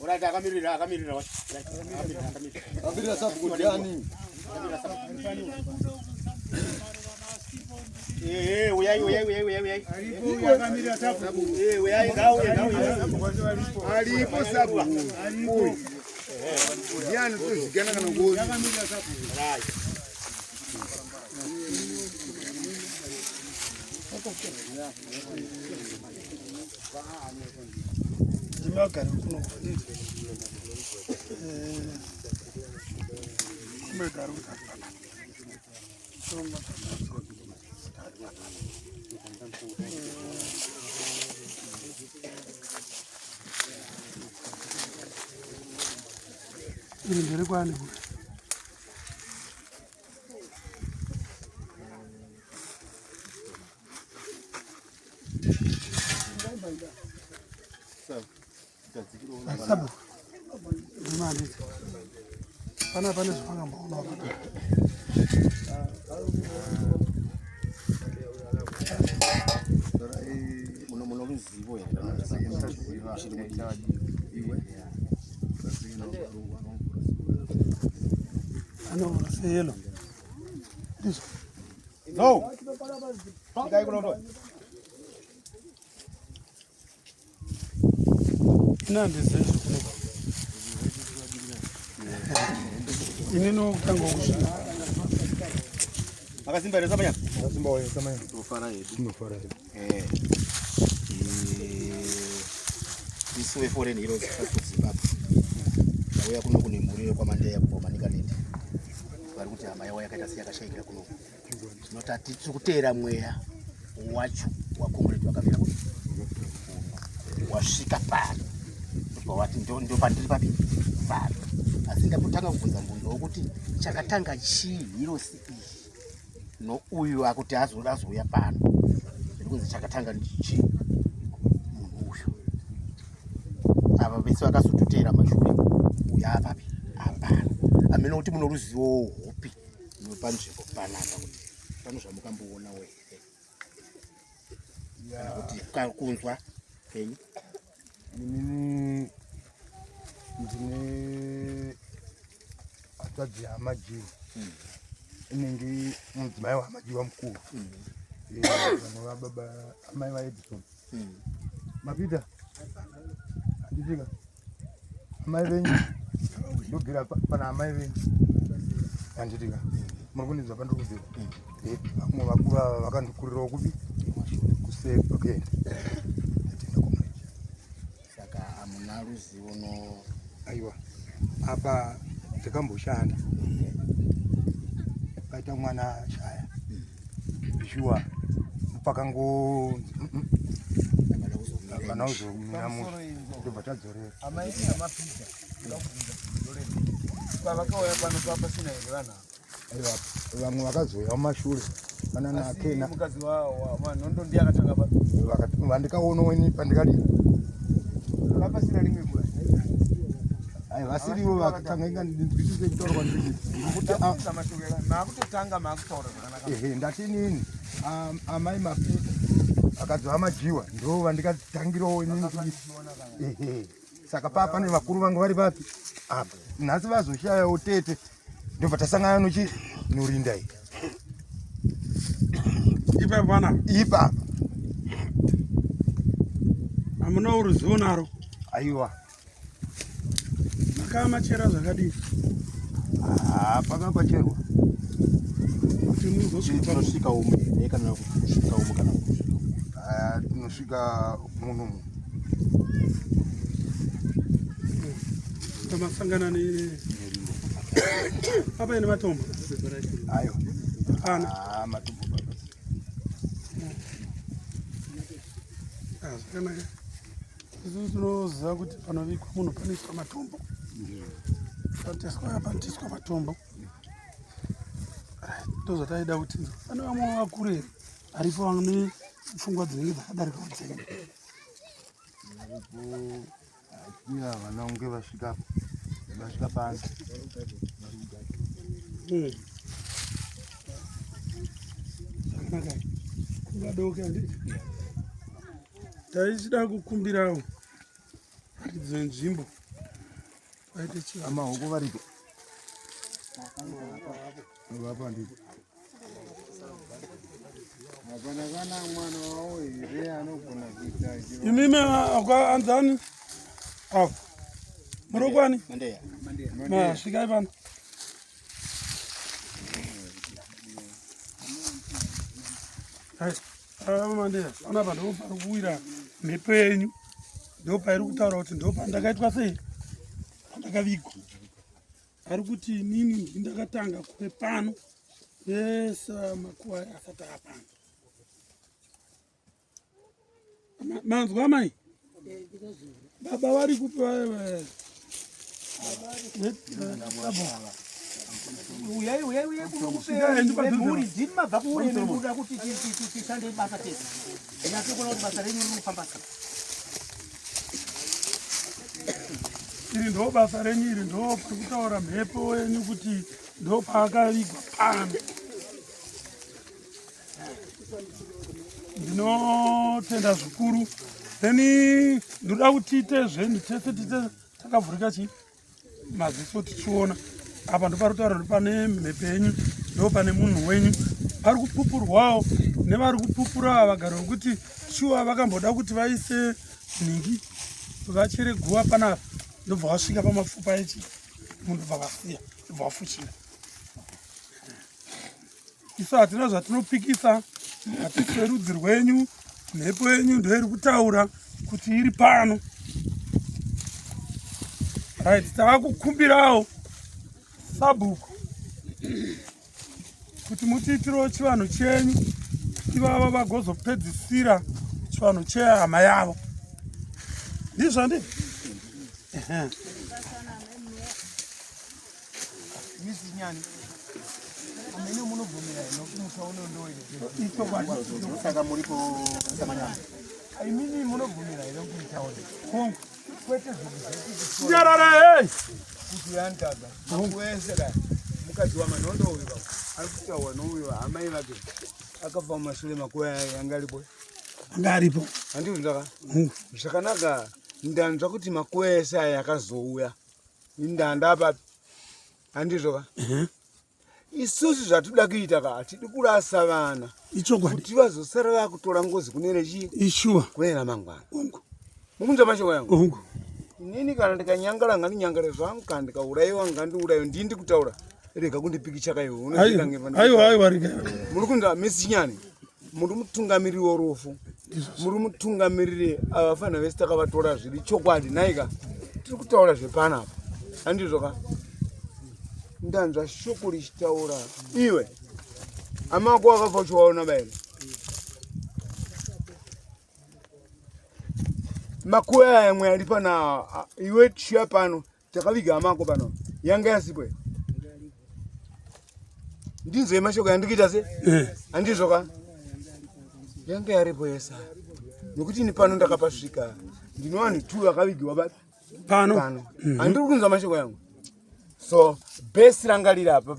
Alright, akamirira, akamirira wacho. Right, akamirira, akamirira. Akamirira sabhuku ndiani? Akamirira sabhuku. Eh, eh, uyai, uyai, uyai, uyai, uyai. Aripo akamirira sabhuku. Eh, uyai, ngauye, ngauye. Aripo sabhuku. Uyu. Ndiani tozigana kana ngozi. Right. Ndimagara kuno kumegara iri mberi kwani Sabu. Ndimani. Pana pane zvakamboona apa. Muno muno ruzivo here? Ano seyelo. Ndizvo. No. Ngai kunondo. Ina handizivi zvekuno. Ini nokutanga kusvika. Makasimba here samanya? Makasimba wewe samanya. Tinofara hedu. Tinofara hedu. Eh. Isu veForeign Heroes Trust of Zimbabwe. Tauya kuno kune mhuri yekwaMandeya kubva kuManicaland. Vari kuti hama yavo yakaita seyakashaikira kuno. Tinoti tiri kuteera mweya wacho wacomrade wakafira kuno. Wasvika pano. Ndobva wati ndo pandiri papi pano. Asi ndapotanga kubvunza mubvunzo wokuti chakatanga chii hirosi iyi nouyu akuti azouya pano. Zviri kunzi chakatanga chii munhu uyu. Ava vese vakazototeera mashure uyu apapi apano. Hameno kuti muno ruzivo hupi panzvimbo panapa kuti pano zvamukamboona here. Kana kuti kunzwa penyu. Inini ndine hanzvadzi yaMajiwa inenge mudzimai waMajiwa mukuru. Vamwe vababa amai vaEdison. Mapita handitika amai venyu ndobvira pana amai venyu handitika muri kundinzwa pandiri kubvira. Vamwe vakuru ava vakandikurirawo kupi kuseri pakuenda. Saka hamuna ruzivo no Aiwa, apa takamboshanda paita mwana ashaya shuwa pakango hapana kuzomira mushe ndobva tadzorera. Amai amapita pavakauya pano papasina here vanhu ava? Aiwa, vamwe vakazouya mumashure vanana Asi Kena mukadzi waNhondo ndiye akatanga pa vandikaonawo ini pandikadii papasina rimwe kura. Aiwa, vasirivo vakatanga inga ndinzwisise kutaura kwandiri kuita. Ndikuti Ndabvunza mashoko maakutotanga maakutaura zvakanaka. Ehe, ndati inini amai Mapita akadzi vaMajiwa ndo vandikatangirawo inini kuti ehe. Saka paa pane vakuru vangu vari papi apa nhasi vazoshayawo tete ndobva tasangana nochi norinda iyi Ipapo pana. Ipapa. Hamuna ruzivo naro. Aiwa. Makamachera zvakadii? Ah, pakapacherwa. Kuti muzosvika tinosvika umu here kana kusvika umu kana kusvika umu? Ah, tinosvika munomu. Pamasangana ne apa ine matombo. Aiwa. Hapana. Ah, matombo papa. Ah, zvakanaka. Isu tinoziva kuti panovigwa munhu panoiswa matombo. Panotiswa panotiswa matombo. Ndozvataida kuti pane vamwe vakuru here aripo vane pfungwa dzinenge dzakadarika dzenyu. Varipo iya vana kunge vasvika vasvika pano. Zvakanaka. Kungadoke handiti? Taichida kukumbirawo varidzi venzvimbo vaite chivanhu. Amahoko varipo. Vapa ndipo. Hapana kana mwana wawo here anogona kuita Imimi anzani? Avo. Murokwani? Mandeya. Ma svikai pano. Hai. Ava Mandeya, panapa ndipo pari kuwira mhepo yenyu. Ndipo pairi kutaura kuti ndipo pandakaitwa sei? Pandakavigwa. Ari kuti inini ndini ndakatanga kuve pano vese makuva asati apano. Manzwa mai? Baba vari kupi vaya? Uyai, uyai, uyai kuno ndimi mabva kure muda kuti tishande basa tese. Nyatso kuona kuti basa renyu riri kufamba sei. Iri ndo basa renyu iri ndo pari kutaura mhepo yenyu kuti ndo paakavigwa pano. Ndinotenda zvikuru. Then ndoda kuti tiite zvenyu tese tiite takavhurika chii maziso tichiona apa ndopari kutaura kuti pane mhepo yenyu ndo pane munhu wenyu pari kupupurwawo nevari kupupura ava vagari vekuti shuwa vakamboda kuti vaise nhingi vachere guva panapa ndobva vasvika pamapfupa echi munhu ndobva vasiya ndobva vafuchira Isu hatina zvatinopikisa, hatisi verudzi rwenyu, mhepo yenyu ndoiri kutaura kuti iri pano. Right, tava kukumbirawo sabhuku kuti mutiitirewo chivanhu chenyu ivava vagozopedzisira chivanhu chehama yavo. Ndizvo handii? Misi Nyani, amene munobvumira here nokuti musha uno ndowe Saka muripo samanyama. Imini munobvumira here kuti musha uno? Hongu. Kwete zvokuzoti Nyarara hey! Kuti yantaza. Wese ka mukadzi wa manhondo uyu ka ari kutaurwa nouyo amai vake akabva mumashure makuva yanga aripo. Anga aripo. Handizvo ndaka. Hongu. Zvakanaka ndanzwa kuti makuva ese aya akazouya. Indanda papi handizvo ka isusu zvatoda kuita ka hatidi kurasa vana ichokwadi kuti vazosara vakutora ngozi kune rechi ishuwa kune ramangwana mukunzwa mashoko yangu hongu inini kana ndikanyangara ngandinyangare zvangu kana ndikaurayiwa ngandiurayiwe ndini ndikutaura rega kundipikicha kaiwe unoziva nge- aiwa aiwa rega muri kunzwa misi chinyani muri mutungamiriri worufu muri mutungamiriri avafana vese takavatora zviri chokwadi nhaika tiri kutaura zvepanapa handizvo ka ndanzwa shoko richitaura iwe amako wakafa uchiwaona bairo makuva aya mwe ari pana iwe chiya pano Takaviga amako pano. Yanga yasipo. Ndinzwe mashoko yandikuita se? Eh. Handizvo ka? Yanga yaripo yesa. Nokuti ini pano ndakapasvika. Ndino vanhu tu vakavigiwa papi? Pano. Pano. Handiri kunzwa mashoko yangu. So, base ranga riri apa.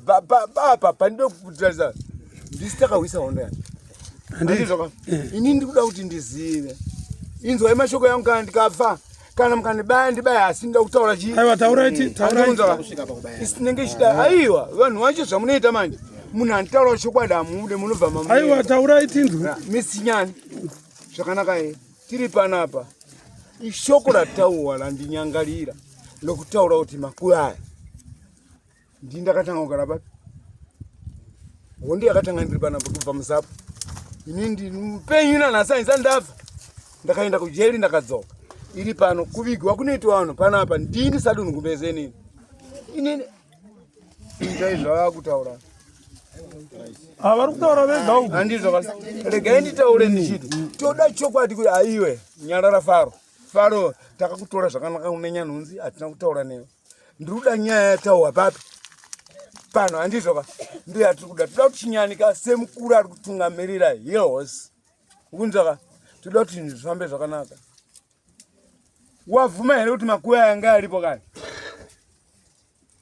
Apa pandinoda kutarisa. Ndisi takahwisa hondo yacho. Handizvo ka? Eh. Ini ndikuda kuti ndizive. Inzwai mashoko yangu kana ndikafa. kana mukandibaya ndibaya asi ndoda kutaura chii aiwa taurai ti taurai isi tinenge ichida aiwa vanhu vacho zvamunoita manje munhu anditaura chokwadi hamude munobva mamu aiwa taurai tinzwe misinyani zvakanaka ye tiri panapa ishoko ratauwa randinyangarira lokutaura kuti makuva aya Ndini ndakatanga kugara papi? Hondo yakatanga ndiri panapa kubva muzapo. Ini ndiri mupenyu nanhasi handisati ndafa. Ndakaenda kujeri ndakadzoka. Iri pano kuvigwa kunoitwa vanhu panapa ndini sadunhu kumbeze inini. Inini itai zvavava kutaura. Ah, vari kutaura vega uku. Handizvo basi. Regai nditaure ndichiti toda chokwadi kuti aiwe nyarara Faro. Faro takakutora zvakanaka unenya nhunzi hatina kutaura newe. Ndiri kuda nyaya yataurwa papi pano handizvo ka ndiyo yatiri kuda toda kuti chinyanika semukuru ari kutungamirira hills ukunzwa ka toda kuti zvinhu zvifambe zvakanaka wabvuma here kuti makuva aya anga aripo kani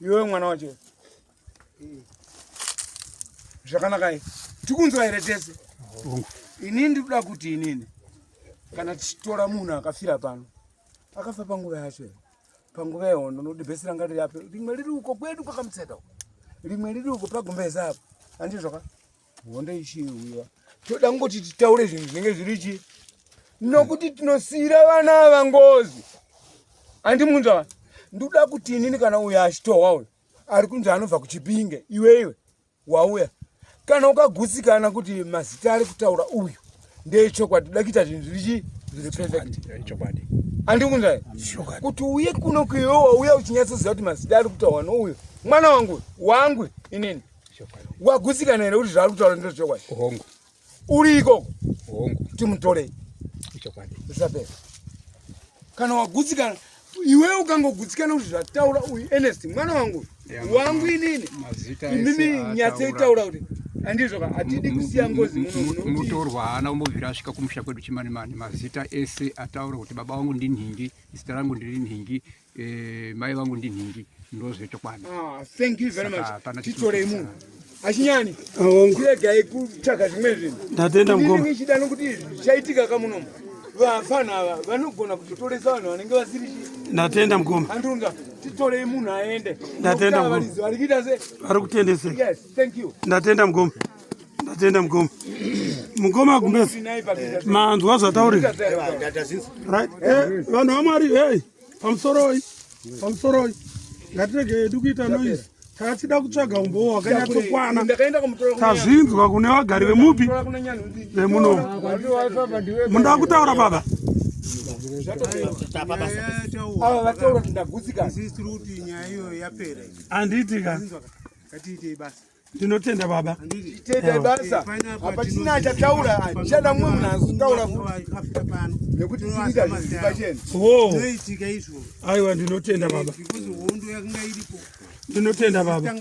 iwewe mwana wacho zvakanaka here tikunzwa here tese inini ndikuda kuti inini. Kana tichitora munhu akafira pano, akafa panguva yacho here? Panguva yehondo, nokuti bhesi ranga riri apo, rimwe riri uko kwedu kwakamutseta uko, rimwe riri uko pagumbeza apo, handizvoka? Hondo ichiuya, toda kungoti titaure zvinhu zvinenge zviri chii, nokuti tinosiira vana ava ngozi. Handimunzwa, ndoda kuti inini kana uyo achitohwa uyo ari kunzi anobva kuChipinge, iweiwe wauya kana ukagutsikana kuti mazita ari kutaura uyu ndeechokwadi, toda kuita zvinhu zviri chii, zviri perfect. Chokwadi. Andikunzwa kuti uye kuno kuiwe wauya uchinyatsoziva kuti mazita ari kutaurwa nouyu mwana wangu wangu inini, wagutsikana here kuti zvaari kutaura ndezvechokwadi? Hongu. Uri ikoko? Hongu. Timutorei. Chokwadi. Zvisapera. Kana wagutsikana iwe, ukangogutsikana kuti zvataura uyu Ernest mwana wangu wangu inini, imimi nyatsoitaura kuti handizvo, hatidi kusiya ngozi muno. Mutorwa haana kumbobvira asvika kumusha kwedu Chimanimani. Mazita ese ataura kuti baba vangu ndinhingi, zita rangu ndiri nhingi, mai vangu ndinhingi, ndozvechokwadi. Ah, thank you very much. Titorei munhu achinyani, tiregai kutsvaga zvimwe zvinhu. Ndatenda mukoma. Ichida nokuti zvichaitika kamunomu, vafana ava vanogona kutotoresa vanhu vanenge vasiri chi. Ndatenda mukoma. Andunga, titorei munhu aende. Ndatenda mukoma. Varidzi vari kuita se vari kutendeseka. Yes, thank you. Ndatenda mukoma, ndatenda mukoma. Mukoma Gumbezi, manzwa zvataurika, right? Vanhu vaMwari, hey, pamusoroi, pamusoroi, ngatirege hedu kuita noise. Takachida kutsvaga umbowo hwakanyatsokwana. Tazvinzwa kune vagari vemupi vemunomu. Munoda kutaura baba? Ava vataura kuti ndagutsikana. Handiti ka? Ndinotenda baba. Tete basa hapachina achataura, chada mumwe munhu azotaura futi nekuti tiriita zvinhu pachena. Oh. Aiwa, ndinotenda baba, ndinotenda baba.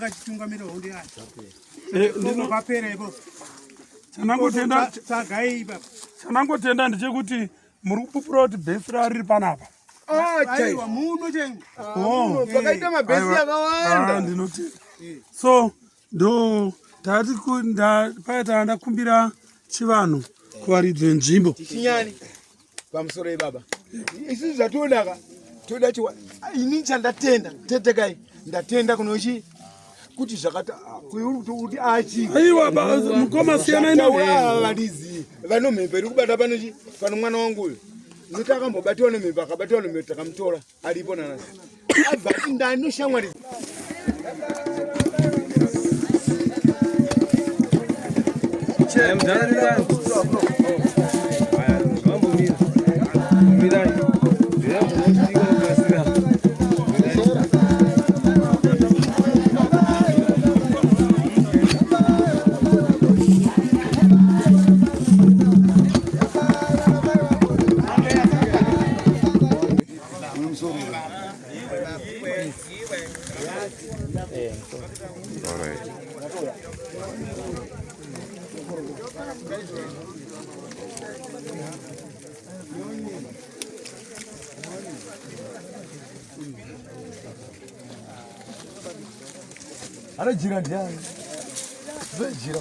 Chanangotenda ndechekuti muri kupupura kuti bhesi rariri panapa. Oh. Pakaita mabhesi akawanda. Ndinotenda. So ndo tati paya ndakumbira chivanhu kuvaridzi venzvimbo. Chinyani, pamusoro ibaba, isusu zvatodaka toda chiwa. Ini chandatenda tetekai, ndatenda kunochi kuti zvakata kuti achi. Aiwa mukoma, siyanai. Varidzi vanomhepo iri kubata panochi pano mwana wangu uyu, nokuti akambobatiwa nemhepo, akabatiwa nemhepo, takamutora, aripo nanasi, abva ati ndani shamwari. Ana jira ndiani? Jira.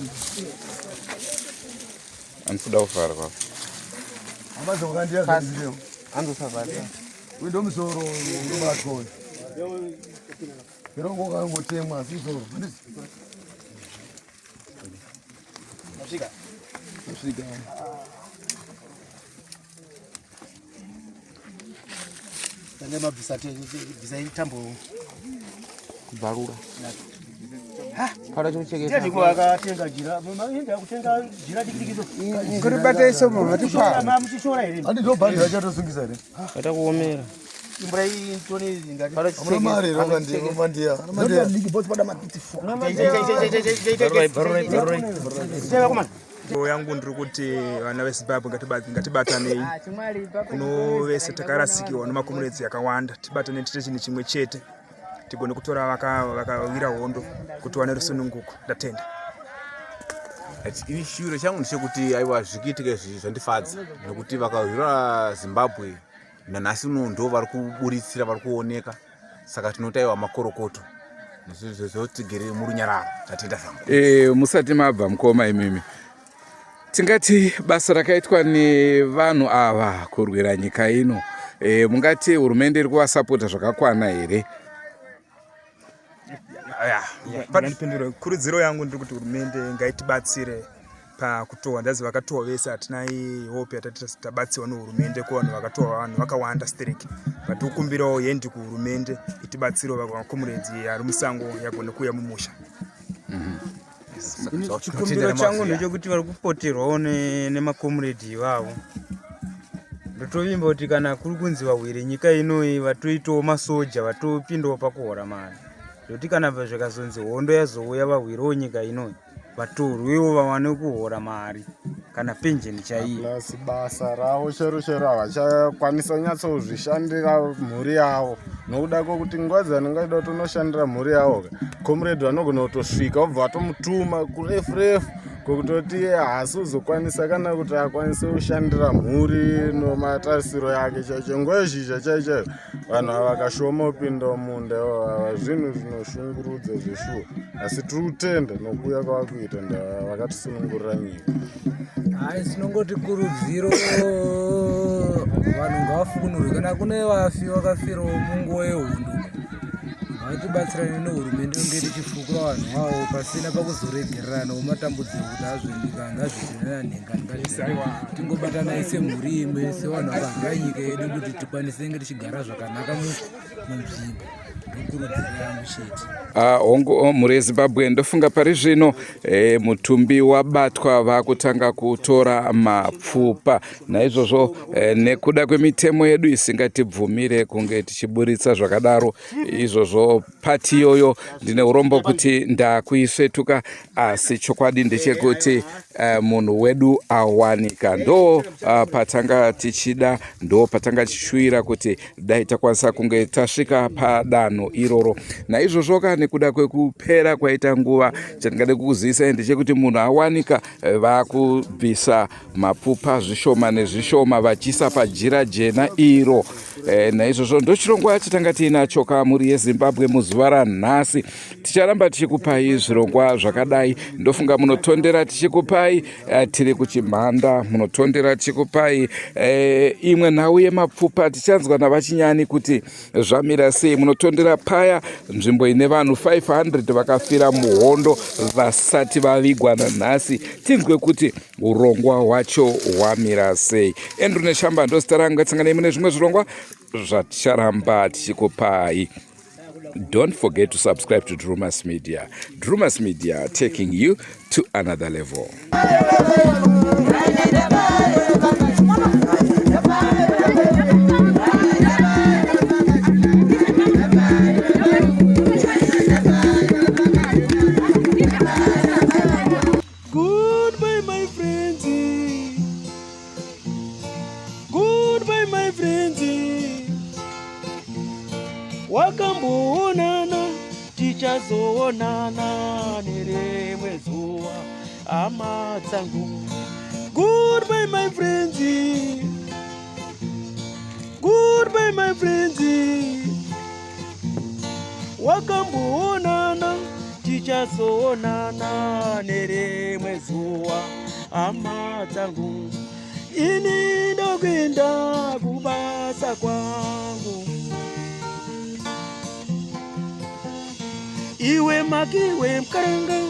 Andikuda kufara kwako. Amazokandiya zviyo. Andosavata. Uyu ndo musoro unobatwa uyu. Irongo kangotemwa asi musoro. Handisi. Masvika. Masvika. Tane mabvisa bvisai tambo kubvarura. Akatenga jira, maenda kutenga jira diki diki. Kuribata isomo matipa. Muchishora here? Handi ndo bhandi rachatosungisa here? Ata kuomera. Imbura iyi tone ingati. Hamuna mari here wakandiya? Mandiya. Diki boss pada mapitsi 4. Yangu ndiri kuti vana veZimbabwe ngatibatanei kuno vese takarasikirwa nemakomuredzi yakawanda, tibatane tiite chinhu chimwe chete, tigone kutora vakawira hondo kuti wane rusununguko. Ndatenda. Ini chishuviro changu ndechekuti aiwa, zvikiitika izvi zvandifadza nekuti vakahwira Zimbabwe nanhasi uno ndo vari kuburitsira, vari kuoneka, saka tinoti aiwa, makorokoto, zvotigere murunyararo. Tatenda zvangu. Musati mabva mukoma, imimi Tingati basa rakaitwa nevanhu ava kurwira nyika ino, e, mungati hurumende iri kuvasapota zvakakwana here? Ndipindure. Kurudziro yangu ndiri kuti hurumende ngaitibatsire pakutohwa. Ndazi vakatohwa vese hatina hope yatati tabatsirwa nehurumende kuvanhu vakatohwa, vanhu vakawanda stereki, but tokumbirawo hendi kuhurumende itibatsirewo vakomuredzi ari musango yagone kuuya mumusha. Chikumbiro changu ndechekuti vari kupoterwawo nemakomuredhi ivavo, ndotovimba kuti kana kuri kunzi vahwire nyika inoyi vatoitawo masoja, vatopindawo pakuhora mari, zvekuti kana zvikazonzi hondo yazouya vahwirewo nyika inoyi vatorwewo vawane kuhora mari kana penjeni chaiyo. Plus basa ravo chero chero havachakwanisa kunyatsozvishandira mhuri yavo nokuda kwokuti nguva dzanenge achida kutonoshandira mhuri yavo ka, comrade vanogona kutosvika vobva vatomutuma kurefu refu kwekutoti haasi kuzokwanisa kana kuti akwanise kushandira mhuri nomatarisiro yake chaicho. Nguva yezhizha chaiyo chaiyo vanhu ava vakashoma kupinda mumunda ava, zvinhu zvinoshungurudza zveshuwa, asi tiri kutenda nokuuya kwavakuita vakatisunungurira nyika. Hai, tinongoti kurudziro vanhu ngavafukunurwe, kana kune vafi vakafirawo munguva yehondo ngatibatsirane nehurumende yonge tichifukura vanhu vavo pasina pakuzoregereranawo matambudziko kuti azvenyika ngazvitinana nhenga tingobatanai semhuri imwe sevanhu vakarwira nyika yedu kuti tikwanise nge tichigara zvakanaka munzvimbo. Ndokurudziro yangu chete. Hongu, oh, mhuri yeZimbabwe, ndofunga pari zvino mutumbi wabatwa, vakutanga kutora mapfupa. Naizvozvo nekuda kwemitemo yedu isingatibvumire kunge tichiburitsa zvakadaro izvozvo, pati iyoyo ndine urombo kuti ndakuisvetuka, asi chokwadi ndechekuti munhu wedu awanika. Ndo patanga tichida, ndo patanga tichishuwira kuti dai takwanisa kunge tasvika padanho iroro. Naizvozvo ka, nekuda kwekupera kwaita nguva, chandingade kukuzivisai ndechekuti munhu awanika, vakubvisa mapfupa zvishoma nezvishoma vachiisa pajira jena iro. Naizvozvo ndochirongwa chatanga tiinacho ka, mhuri yeZimbabwe, muzuva ranhasi. Ticharamba tichikupai zvirongwa zvakadai. Ndofunga munotondera tichikupai, tiri kuchimhanda, munotondera tichikupai imwe nhau yemapfupa. Tichanzwa navaChinyani kuti zvamira sei. Munotondera paya nzvimbo ine vanhu 500 vakafira muhondo vasati vavigwa nanhasi, tinzwe kuti urongwa hwacho hwamira sei. Andrew Neshamba ndozita rangu. Ngatsanganei mune zvimwe zvirongwa zvaticharamba tichikupai. Don't forget to subscribe to Drumas Media. Drumas Media, taking you to another level. Goodbye, my friends. Goodbye, my friends. Wakamboonana, tichazoonana nerimwe zuva, hama dzangu. Goodbye, my friends. Goodbye, my friends. Wakamboonana, tichazoonana nerimwe zuva, hama dzangu. Ini ndokuenda kubasa kwangu, iwe makiwe mukaranga.